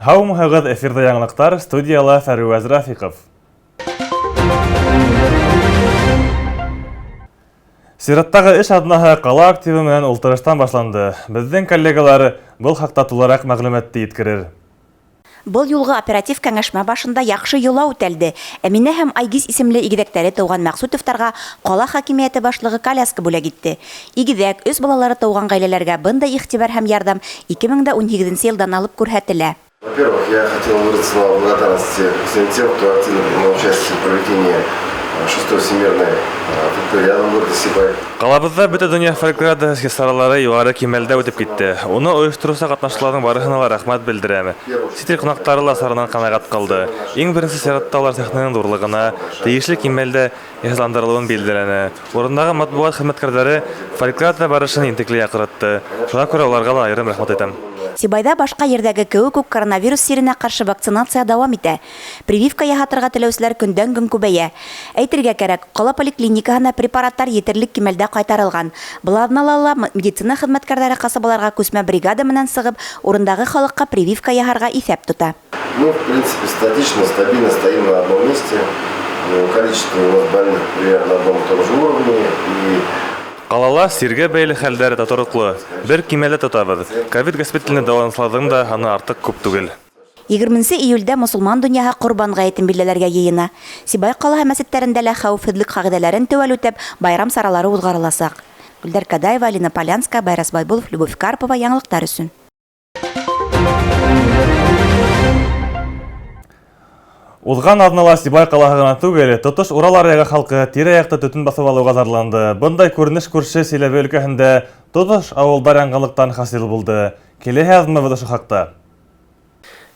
Һаумыһығыҙ, эфирҙа яңылыҡтар, студияла Фәруәз Рафиҡов. Сираттағы эш аҙнаһы ҡала активы менән ултырыштан башланды. Беҙҙең коллегалар был хаҡта тулыраҡ мәғлүмәтте еткерер. Был юлғы оператив кәңәшмә башында яҡшы йола үтәлде. Әминә һәм Айгиз исемле игеҙәктәре тыуған Мәҡсүтовтарға ҡала хакимиәте башлығы коляска бүләк итте. Игеҙәк, өс балалары тыуған ғаиләләргә бындай иғтибар һәм ярҙам 2018 йылдан алып күрһәтелә. Во-первых, я хотел выразить слова благодарности всем тем, кто активно принимал участие в проведении шестой всемирной фольклориады в городе Сибай. Ҡалабыҙҙа бөтә донъя фольклориадасы саралары юғары кимәлдә үтеп китте. Уны ойоштороусы ҡатнашыусыларҙың барыһына ла рәхмәт белдерәм. Сит ил ҡунаҡтары ла саранан ҡәнәғәт ҡалды. Иң беренсе сиратта улар сәхнәнең ҙурлығына, тейешле кимәлдә йыһазландырылыуын билдәләне. Урындағы матбуғат хеҙмәткәрҙәре фольклориада барышын ентекле яҡыратты. Шуға күрә уларға ла айырым рәхмәт әйтәм. Сибайҙа башҡа ерҙәге кеүек үк коронавирус сиренә ҡаршы вакцинация дауам итә. Прививка яһатырға теләүселәр көндән-көн күбәйә. Әйтергә кәрәк, ҡала поликлиникаһына препараттар етерлек кимәлдә ҡайтарылған. Был аҙнала ла медицина хеҙмәткәрҙәре ҡасабаларға күсмә бригада менән сығып, урындағы халыҡҡа прививка яһарға иҫәп тота. Мы, в принципе, статично, стабильно стоим на одном месте. Количество у нас больных примерно на одном и том же уровне. И Ҡалала сиргә бәйле хәлдәр тотороҡло. Бер кимәлдә тотабыҙ. Ковид госпиталенә дауаланыусыларҙың да һаны артыҡ күп түгел. 20 июлдә мосолман донъяһы Ҡорбан ғәйетен билдәләргә йыйына. Сибай ҡалаһы мәсеттәрендә лә хәүефһеҙлек ҡағиҙәләрен теүәл үтәп, байрам саралары уҙғарыласаҡ. Гөлдәр Кадаева, Алина Полянская, Байрас Байбулов, Любовь Карпова. Яңылыҡтар өсөн. Уҙған аҙнала Сибай ҡалаһы ғына түгел, тотош Урал аръяғы халҡы тирә-яҡта төтөн баҫып алыуға зарланды. Бындай күренеш күрше Силәбе өлкәһендә тотош ауылдар янғанлыҡтан хасил булды. Киләһе яҙмабыҙ ошо хаҡта.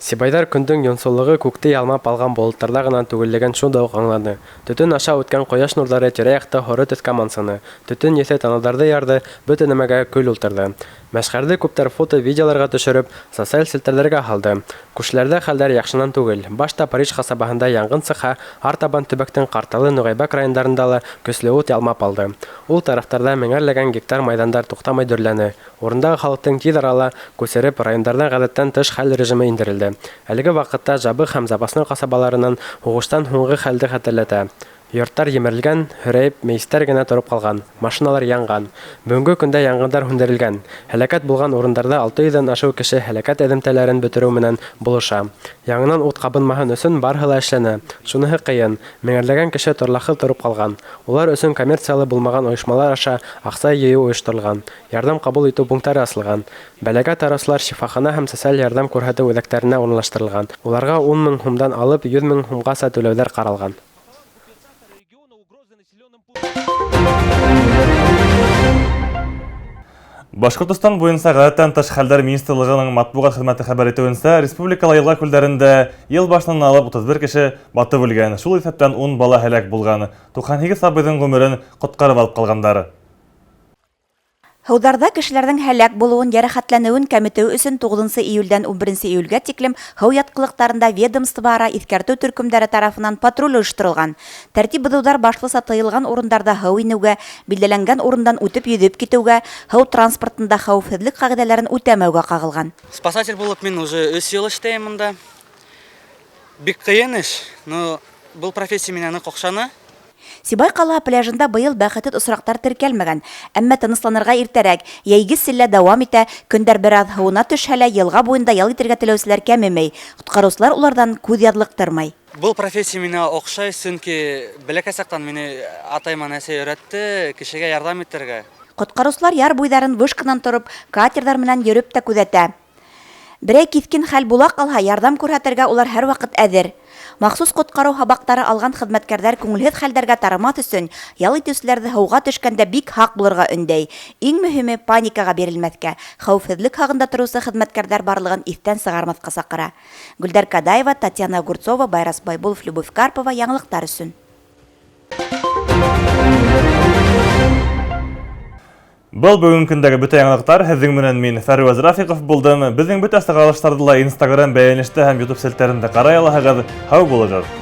Сибайҙар көндөң йонсоулығы күкте ялмап алған болоттарҙа ғына түгеллеген шунда уҡ аңланы. Төтөн аша үткән ҡояш нурҙары тирә-яҡты һоро төҫкә мансыны. Төтөн еҫе танаҙарҙы ярҙы, бөтә нәмәгә көл ултырҙы. Мәшхәрҙе күптәр фото-видеоларға төшөрөп, социаль селтәрҙәргә һалды. Күршеләрҙә хәлдәр яҡшынан түгел. Башта Париж ҡасабаһында янғын сыҡһа, артабан төбәктең Ҡарталы, Нуғайбәк райондарында ла көслө ут ялмап алды. Ул тарафтарҙа меңәрләгән гектар майҙандар туҡтамай дөрләне. Урындағы халыҡтың тиҙ арала күсереп, райондарҙа ғәҙәттән тыш хәл режимы индерелде. Әлеге ваҡытта Жабыҡ һәм Запасной ҡасабаларынан һуғыштан һуңғы хәлде хәтерләтә. Йорттар емерелгән, һөрәйеп мейестәр генә тороп ҡалған, машиналар янған. Бөгөнгө көндә янғындар һүндерелгән. Һәләкәт булған урындарҙа 600-ҙән ашыу кеше һәләкәт эҙемтәләрен бөтөрөү менән булыша. Яңынан ут ҡабынмаһын өсөн барыһы ла эшләнә. Шуныһы ҡыйын, меңәрләгән кеше торлаҡһыҙ тороп ҡалған. Улар өсөн коммерциялы булмаған ойошмалар аша аҡса йыйыу ойошторолған. Ярҙам ҡабул итеү пункттары асылған. Бәләгә тарыусылар шифахана һәм социаль ярҙам күрһәтеү үҙәктәренә урынлаштырылған. Уларға 10 мең һумдан алып 100 мең һумғаса түләүҙәр ҡаралған. Башҡортостан буйынса ғәҙәттән тыш хәлдәр министрлығының матбуғат хеҙмәте хәбәр итеүенсә, республикала йылға күлдәрендә йыл башынан алып 31 кеше батып үлгән, шул иҫәптән 10 бала һәләк булған. 98 сабыйҙың ғүмерен ҡотҡарып алып ҡалғандар. Һыуҙарҙа кешеләрҙең һәләк булыуын, йәрәхәтләнеүен кәметеү өсөн 9 июлдән 11 июлгә тиклем һыу ятҡылыҡтарында ведомство-ара иҫкәртеү төркөмдәре тарафынан патруль ойошторолған. Тәртип боҙоуҙар башлыса тыйылған урындарҙа һыу инеүгә, билдәләнгән урындан үтеп йөҙөп китеүгә, һыу транспортында хәүефһеҙлек ҡағиҙәләрен үтәмәүгә ҡағылған. Спасатель булып мин уже 3 йыл эшләйем монда. Бик ҡыйын эш, но был профессия мине ныҡ оҡшаны. Сибай ҡалаһы пляжында быйыл бәхетһеҙ осраҡтар теркәлмәгән, әммә тынысланырға иртәрәк. Йәйге селлә дауам итә, көндәр бер аҙ һыуына төшһә лә, йылға буйында ял итергә теләүселәр кәмемәй. Ҡотҡарыусылар уларҙан күҙ яҙлыҡтырмай. Был профессия мине оҡшай, сөнки бәләкәй саҡтан мине атай менән әсәй өйрәтте кешегә ярҙам итергә. Ҡотҡарыусылар яр буйҙарын вышканан тороп, катерҙар менән йөрөп тә күҙәтә. Берәй киҫкен хәл була ҡалһа, ярҙам күрһәтергә улар һәр ваҡыт әҙер. Махсус ҡотҡарыу һабаҡтары алған хеҙмәткәрҙәр күңелһеҙ хәлдәргә тарымаҫ өсөн ял итеүселәрҙе һыуға төшкәндә бик һаҡ булырға өндәй. Иң мөһиме паникаға бирелмәҫкә, хәүефһеҙлек һағында тороусы хеҙмәткәрҙәр барлығын иҫтән сығармаҫҡа саҡыра. Гөлдәр Кадаева, Татьяна Огурцова, Байрас Байбулов, Любовь Карпова. Яңылыҡтар өсөн. Был бөгөн көндәге бөтә яңылыҡтар. Һеҙҙең менән мин Фәруәз Рафиҡов булдым. Беҙҙең бөтә сығарылыштарҙы ла Instagram бәйләнештә һәм YouTube селтәрендә ҡарай алаһығыҙ. Һау булығыҙ.